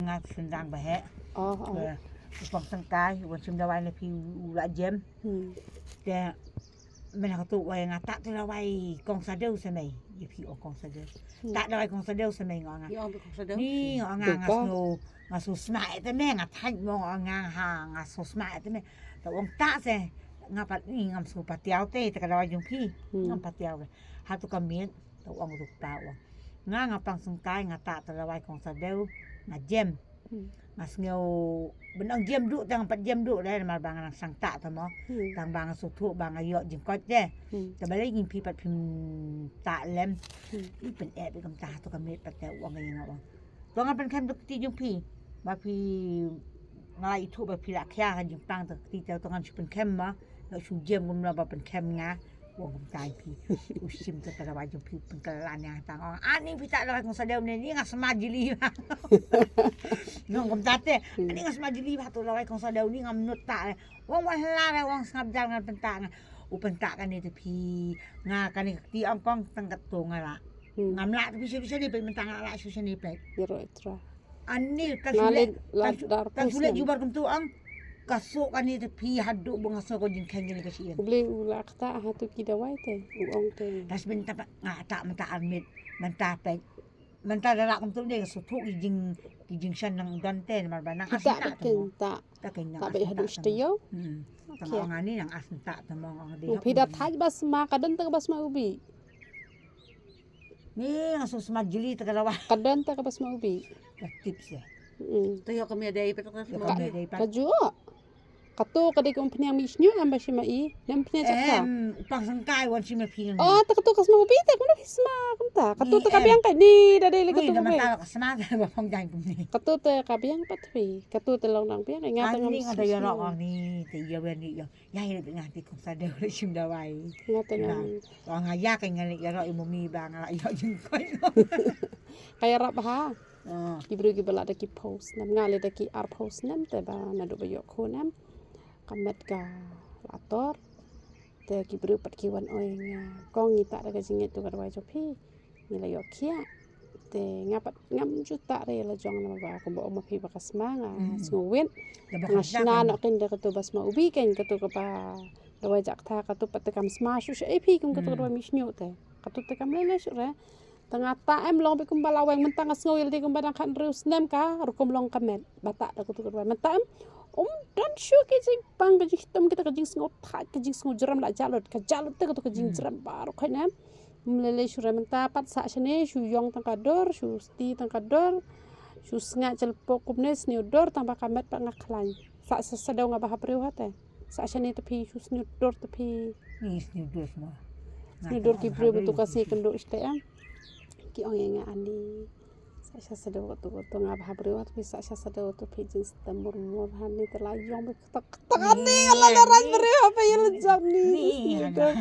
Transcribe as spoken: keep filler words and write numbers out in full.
Nga shynrang ba heh. Oh, oh. Te u pang sengkai, u wan shim dawai na phi u la jem. Hmm. Te mynta kato wai nga ta te dawai kong sadew sa mei. Ïa phi ong kong sadew. Hmm. Ta dawai kong sadew sa mei nga ong nga. Ïa ong kong sadew. Ni nga ong nga nga sngew, nga sngew sma eh te mei, nga thait mo nga ong nga ha, nga sngew sma eh te mei. Ta ong ta se, nga pat ni ngam sngew patiaw te, te ka dawai jong phi. Hmm. Ngam patiaw. Hato ka miet, ta ong ruh ta ong. Nga nga pang sengkai, nga ta te dawai kong sadew, nga jem. Hmm. Nga sngew, ban ong jem duh, tang pat jem duh, dei namar ba nga nang sangta te mo. Hmm. Tang ba nga sngewthuh ba nga ïoh jingkoit te. Hmm. Te balei ngin phi pat phim ta lem. Hmm. I pyn-ep i kumta to ka miet pat te u ong ïa nga ong. To ngan pynkhem to kti jong phi. Ba phi nga la ithuh ba phi la khia ka jingpang to kti te to ngan shu pynkhem ma. Nga shu jem kumno ba pynkhem nga. Wong kumta phi. U shim te ka dawai jong phi pynkylla ïa tang ong. Ani phi ta dawai kong sadew ne ni nga sma jili. Nong kumta te. Ani nga sma jili ba to dawai kong sadew ni ngam nut ta. Wong wan hla re wong sngap jal ngan pynta nga. U pynta kane te phi. Nga kane kti ong kong tang kat to nga la. Hmm. Ngam la te phi shu shu ni phi mynta nga la shu shu ni phi. Ïa ro itra. Ani ka Nga sulit, leh la ka su-, dar ka pus sulit nan. Jubar kumtu ang. Ka suk ani te phi haduh bu nga suk ko jingkhang jingli ka sien. U Blei u la kata ha tu ki dawai te, u ong te. Das mynta pa, nga ta mynta armit, mynta pek. Mynta dara kumtu dei ka suk tu ki jing, ki jingshan nang don te, namar ba nang Kita asin ta bikin temo. Ta. Ta kein nang Ta asin bai ta haduh temo. Shtayau. Hmm. Tama Okay. ong ani nang asin ta temo ong di U hok phi da ni. Thaj bas ma, ka don te ka bas ma ubi. Ni nga suk sma jili te ka dawai. Ka don te ka bas ma ubi. Ka tips ya. Mm. To ïoh ka mia dei pat ka Ïoh sma ka mia dei. Dei pat. Ka ju. Kato ka dei ka um pniang mi shnyu em ba shima i. Nem pniang chakha. Em, u pang sengkai wan shima phi ngan. Oh, te kato ka sma ubi te kumno phi sma kumta. Kato Ni te ka em. Biang ka ni da dei le Ni kato da ka mata biang. Ka sma te ba phong jang kumni. Kato te ka biang pat phi. Kato te long nang biang. Nga te Ani ngam nga da sma. Ïa rok ni te ïa wen ni ïa. Ïa ïa nga ti kong sadew le shim dawai. Nga te Nga. Nang. Wa nga ïa ka nga ni ïa rok i mumi ba nga la ïa jingkoit. Ka ïarap ha. Ah. Ki briew kiba la da ki phew snem, nga la da ki arphew snem te ba naduh ba ïoh khun em. Ka met ka la tor. Te ki briew pat ki wan oi nga kong ngi ta da ka jingngeit tu ka dawai jong phi. Ngi la ïoh khiah. Te nga pat ngam ju ta re la jong namar ba kumba ong ma phi ba ka sma nga Hmm. sngew wit. Da ba Nga ka shna jan. Noh kein da kato ba sma ubi kein kato kaba dawai jak tha kato pat te kam sma shuh sha i phi kum kato Hmm. dawai mi shnyu te. Kato te kam lei lei shuh re. Te nga ta em long bad kumba la weng mynta nga sngew ïa lade kumba dang khathynriew snem ka rukom long ka met. Ba ta da kato ka dawai mynta em. Um don shuh ki jingpang ki jinghitom kita ki jingsngew thait ki jingsngew jrem la jalut ka jalut te kato ka Hmm. jingjrem baroh khoit em. Um lei lei shuh re mynta pat sah shane shu ïong tang ka dor, shu sti tang ka dor, shu snga jylliew kumne sniew dor tang ba ka met pat nga khlaiñ. Sah sha sadaw nga ba ha briew ha te. Sah shane te phi shu sniew dor te phi. Ni sniew dor mo. Sniew dor ki briew ba tu ka sngi kynduh shtei em. Ki ong ïa nga ani. Sah sha sadaw ka tu ka tu nga ba ha briew ha te phi sah sha sadaw tu phi jingstem mur mur ha ni te la ïong ba ka tak tak ani la la ran briew ha phi la jam ni. Ni, sniew dor.